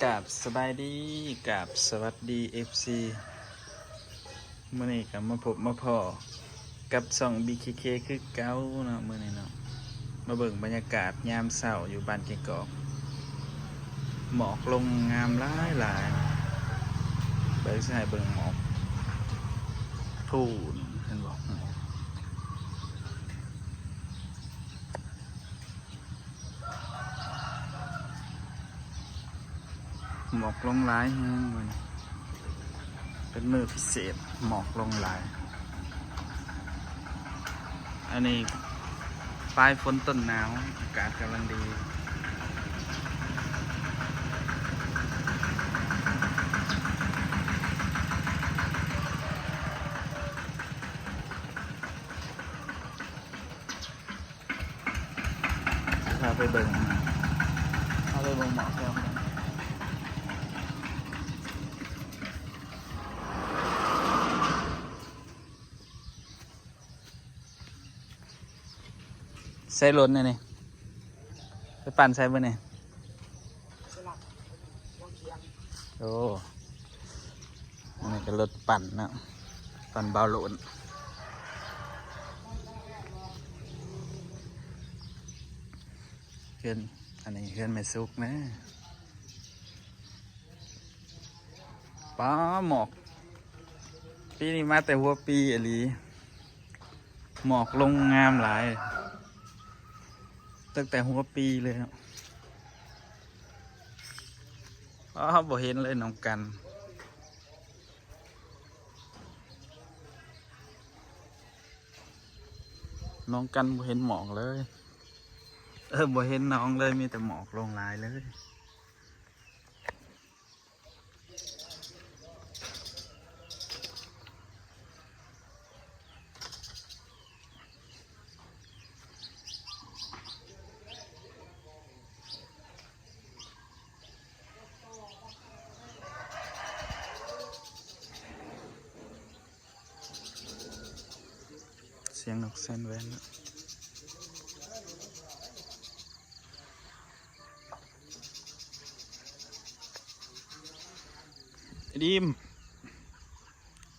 ກາບສະບາຍດີ ກາບສະຫວັດດີ ເອັຟຊີ ມື້ນີ້ກໍມາພົບມາພໍ້ກັບຊ່ອງ ບີ ເຄ ເຄ ຄືເກົ່າເນາະ. ມື້ນີ້ເນາະ ມາເບິ່ງບັນຍາກາດຍາມເຊົ້າຢູ່ບ້ານແກ້ງກອກ ໝອກລົງງາມຫຼາຍໆ. ເບິ່ງ ຊິໃຫ້ເບິ່ງໝອກພຸ້ນ ເຫັນບໍ່? ໝອກລົງຫຼາຍແຮງມື້ນີ້ ເປັນມື້ພິເສດ ໝອກລົງຫຼາຍ. ອັນນີ້ປາຍຝົນຕົ້ນໜາວ ອາກາດກຳລັງດີ. ພາໄປເບິ່ງ ພາໄປເບິ່ງໝອກແລ້ວ. ໃສ່ລົດແນ່ນີ້ ໄປປັ່ນໃສ່ມື້ນີ້? ໂອ້ ອັນນີ້ກໍລົດປັ່ນເນາະ ປັ່ນເບົາໂລນ. ເຮືອນ ອັນນີ້ເຮືອນແມ່ສຸກນະ. ປ້າ ໝອກ ປີນີ້ມາແຕ່ຫົວປີອີ່ຫຼີ ໝອກລົງງາມຫຼາຍ ຕັ້ງແຕ່ຫົວປີເລີຍເນາະ. ອ້າວ ບໍ່ເຫັນເລີຍນ້ອງກັນ ນ້ອງກັນບໍ່ເຫັນໝອກເລີຍ. ເອີ ບໍ່ເຫັນນ້ອງເລີຍ ມີແຕ່ໝອກລົງຫຼາຍເລີຍ. ສຽງນົກແຊນແວ່ນເນາະ. ໄອ້ດີມ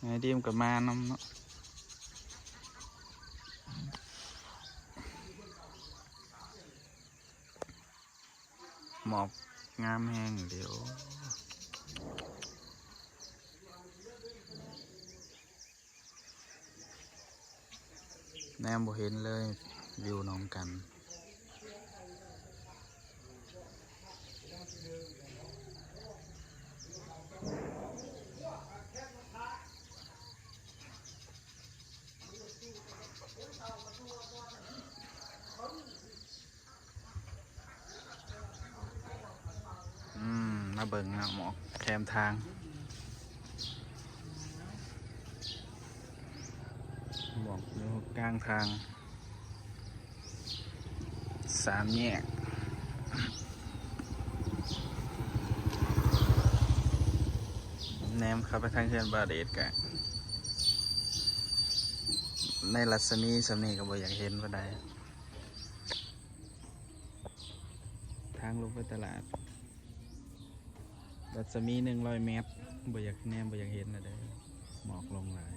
ໄອ້ດີມກໍມານຳເນາະ. ໝອກງາມແຮງເດ. ແນມບໍ່ເຫັນເລີຍ ວິວໜອງກັນ. ອືມ ມາເບິ່ງເນາະ ໝອກແຄມທາງ ໝອກຢູ່ກາງທາງ ສາມແຍກ. ແນມເຂົ້າໄປທາງເຮືອນບ່າວເດດ ກະໃນລັດສະໝີສ່ຳນີ້ກໍບໍ່ຢາກເຫັນປານໃດ. ທາງລົງໄປຕະຫຼາດ ລັດສະໝີໜຶ່ງຮ້ອຍແມັດ ບໍ່ຢາກແນມ ບໍ່ຢາກເຫັນລະເດີ ໝອກລົງຫຼາຍ.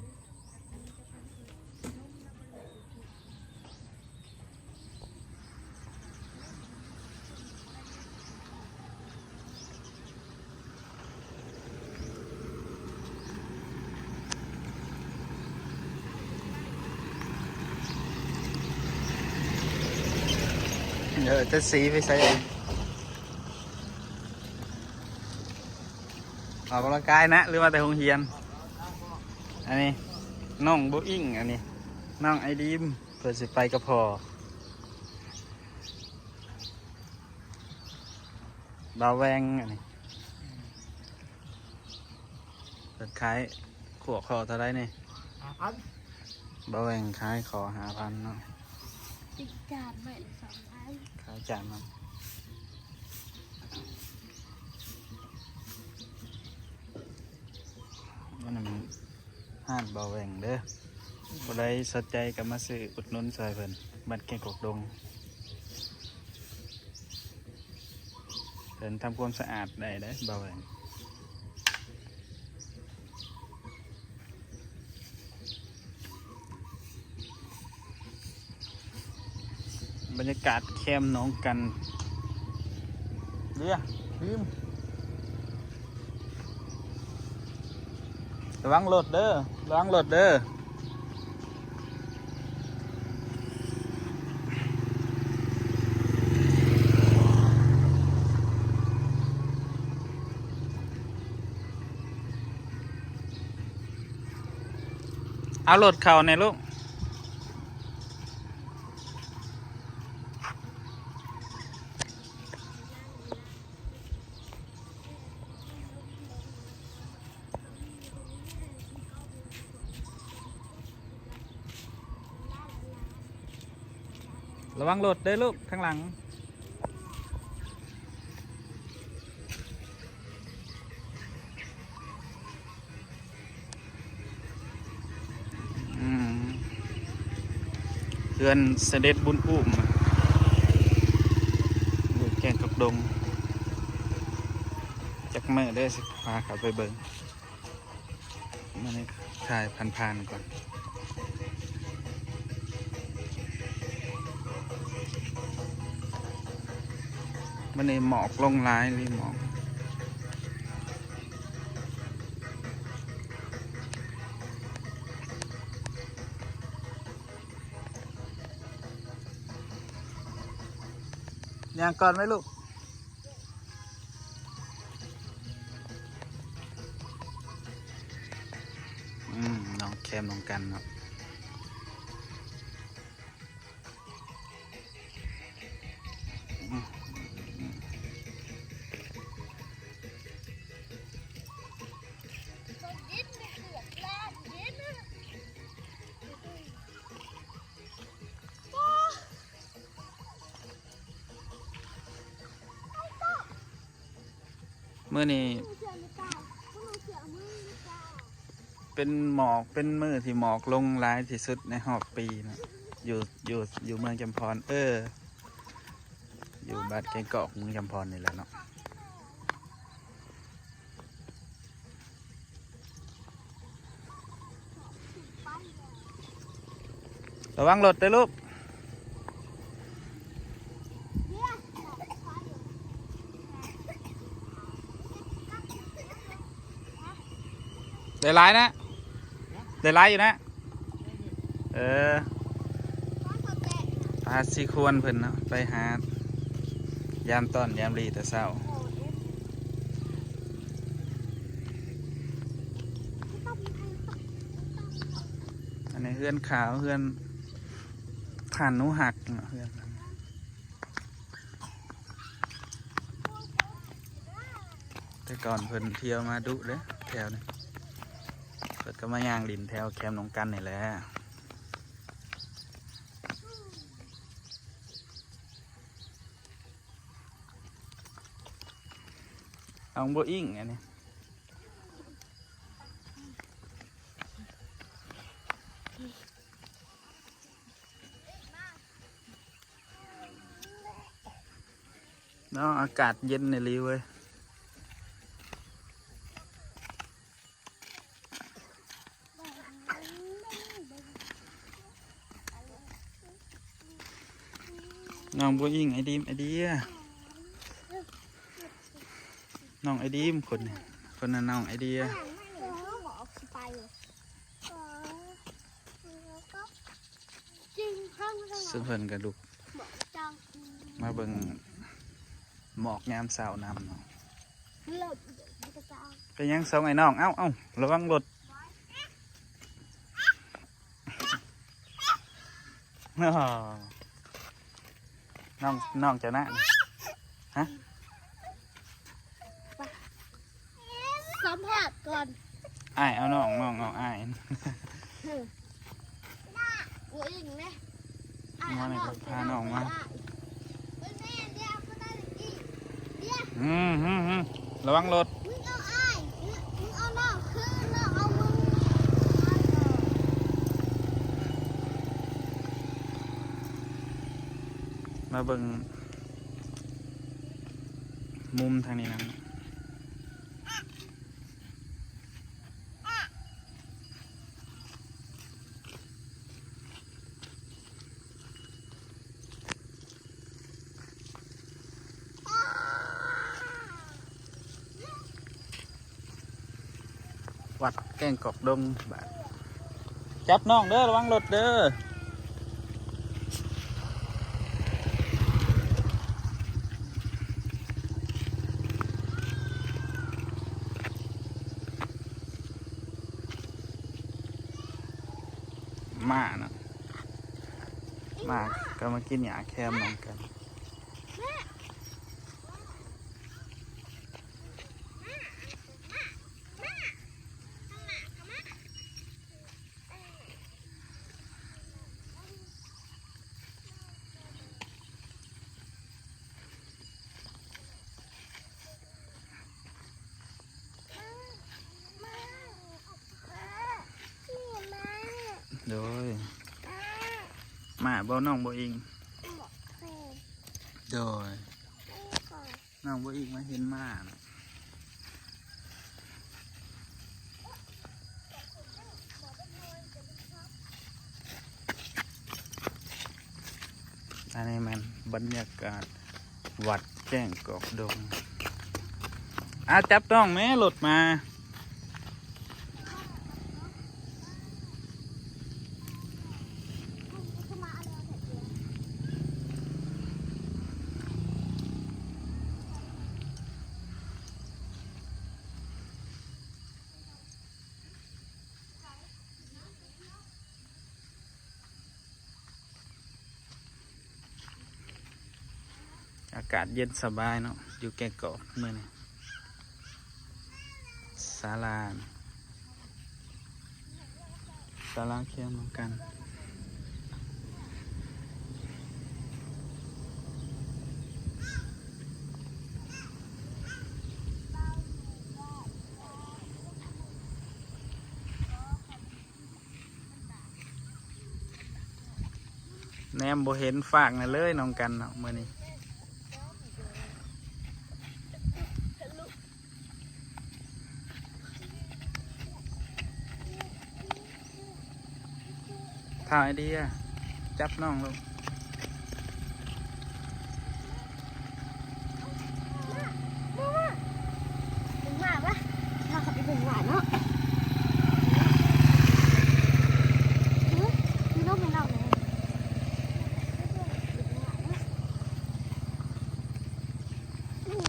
ເອີ ຈະສີໄປໃສອີກ? ອອກກຳລັງກາຍນະ ຫຼືວ່າແຕ່ໂຮງຮຽນ? ອັນນີ້ນ້ອງໂບອິງ ອັນນີ້ນ້ອງໄອດີມ ເພິ່ນຊິໄປກັບພໍ່ ບ່າວແວງ ອັນນີ້ ເພິ່ນຂາຍຂົວຂໍເທົ່າໃດນີ້? ຫ້າພັນ. ບ່າວແວງຂາຍຂໍຫ້າພັນເນາະ. ຕິດຈານໄວ້ສອງພັນ. ຂາຍຈານມັນ. ອັນນັ້ນ ຮ້ານບ່າວແຫວ່ງເດີ ຜູ້ໃດສົນໃຈກໍມາຊື້ອຸດໜູນຊ່ອຍເພິ່ນ ບ້ານແກ້ງກອກດົງ ແຖ ເພິ່ນທຳຄວາມສະອາດໄດ້ເດ້ ເບົາແຫວງ. ບັນຍາກາດແຄມໜອງກັນ ເຫຼືອ ລືມ ລະວັງລົດເດີ ລະວັງລົດເດີ. ເອົາລົດເຂົ້າແດ່ລູກ. ລະວັງລົດເດີລູກ ທາງຫຼັງ. ອືມ ເຮືອນສະເດັດບຸນອຸ້ມ ຢູ່ແກ້ງກົກດົງ. ຈັກມື້ເດີ ຊິພາເຂົ້າໄປເບິ່ງ. ມື້ນີ້ຖ່າຍຜ່ານໆກ່ອນ. ມື້ນີ້ໝອກລົງຫຼາຍອີ່ຫຼີ ໝອກ. ຍ່າງກ່ອນໄວ້ລູກ. ອືມ ນ້ອງແຄມນ້ອງກັນເນາະ. ມື້ນີ້ເປັນໝອກ ເປັນມື້ທີ່ໝອກລົງຫຼາຍທີ່ສຸດໃນຮອບປີນະ ຢູ່ ຢູ່ ຢູ່ເມືອງຈຳພອນ ເອີ ຢູ່ບ້ານແກ້ງກອກ ເມືອງຈຳພອນນີ້ແຫຼະເນາະ. ລະວັງລົດເດີລູກ. ໄດ້ຫຼາຍນະ ໄດ້ຫຼາຍຢູ່ນະ. ເອີ ພາສີຄວນເພິ່ນເນາະ ໄປຫາຍາມຕ້ອນຍາມຫຼີແຕ່ເຊົ້າ. ອັນນີ້ເຮືອນຂາວ ເຮືອນທ່ານໜູຮັກເນາະ ເຮືອນ. ແຕ່ກ່ອນເພິ່ນທ່ຽວມາດຸເດ້ແຖວນີ້ ເພິ່ນກໍມາຍ່າງຫຼິ້ນແຖວແຄມນ້ອງກັນນີ້ແຫຼະ. ນ້ອງບໍ່ອິ້ງອັນນີ້. ເນາະ ອາກາດເຢັນອີ່ຫຼີເວີຍ. ນ້ອງບົວອິງ ໄອດີມ ໄອເດຍ ນ້ອງໄອດີມ ຄົນນີ້ ຄົນນັ້ນນ້ອງໄອເດຍ. ເຊິ່ງເພິ່ນກະລຸກມາເບິ່ງໝອກຍາມເຊົ້ານຳເນາະ. ເປັນຫຍັງສອງໄອ້ນ້ອງ? ເອົ້າ ເອົ້າ ລະວັງລົດ. ນ້ອງ ນ້ອງເຈົ້ານະ ຮະ? ສຳພາດກ່ອນ. ອ້າຍເອົານ້ອງ ນ້ອງເອົາອ້າຍ. ມານີ້ກໍພານ້ອງມາ. ອືມ ລະວັງລົດ. ມາເບິ່ງ ມຸມທາງນີ້ນະ. ວັດແກ້ງກອກດົງ ບາດ ຈັບນ້ອງເດີ ລະວັງລົດເດີ. ໝາເນາະ ໝາກໍມາກິນຫຍ້າແຄມນຳກັນ. ໂດຍ ໝາບໍ່ ນ້ອງບໍ່ອີງ ໂດຍ ນ້ອງບໍ່ອີງມາເຫັນໝານະ. ອັນນີ້ແມ່ນບັນຍາກາດວັດແກ້ງກອກດົງ. ອາ ຈັບນ້ອງແມ້ ລົດມາ. ອາກາດເຢັນສະບາຍເນາະ ຢູ່ແກ້ງກອກມື້ນີ້. ສາລາ ສາລາແຄມນຳກັນ. ແນມບໍ່ເຫັນຟາກນັ້ນເລີຍ ນ້ອງກັນເນາະ ມື້ນີ້. ທ້າວໄອເດຍ ຈັບນ້ອງລູກ. ມາ ມາ ມາ ເບິ່ງໝາປະ ພາເຂົາໄປເບິ່ງໝາເນາະ. ຄືລົມໃຫ້ນ້ອງແດ່.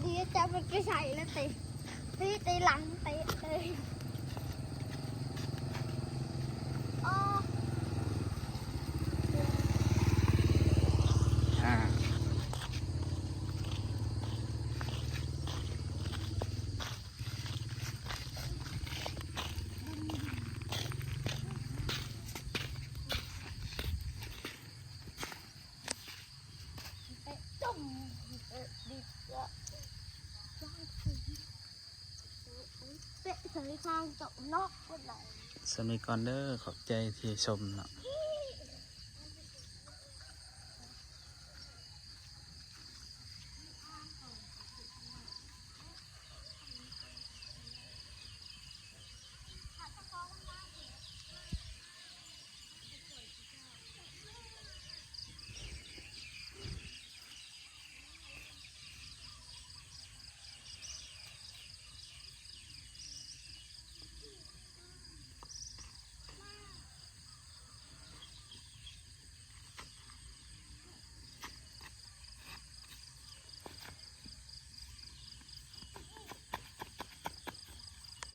ດີ ຈັບມັນໄປໃສ່ແລ້ວເຕະ ຕີ ຕີຫຼັງເຕະເລີຍ. ສ່ຳນີ້ກ່ອນເດີ ຂອບໃຈທີ່ຊົມເນາະ.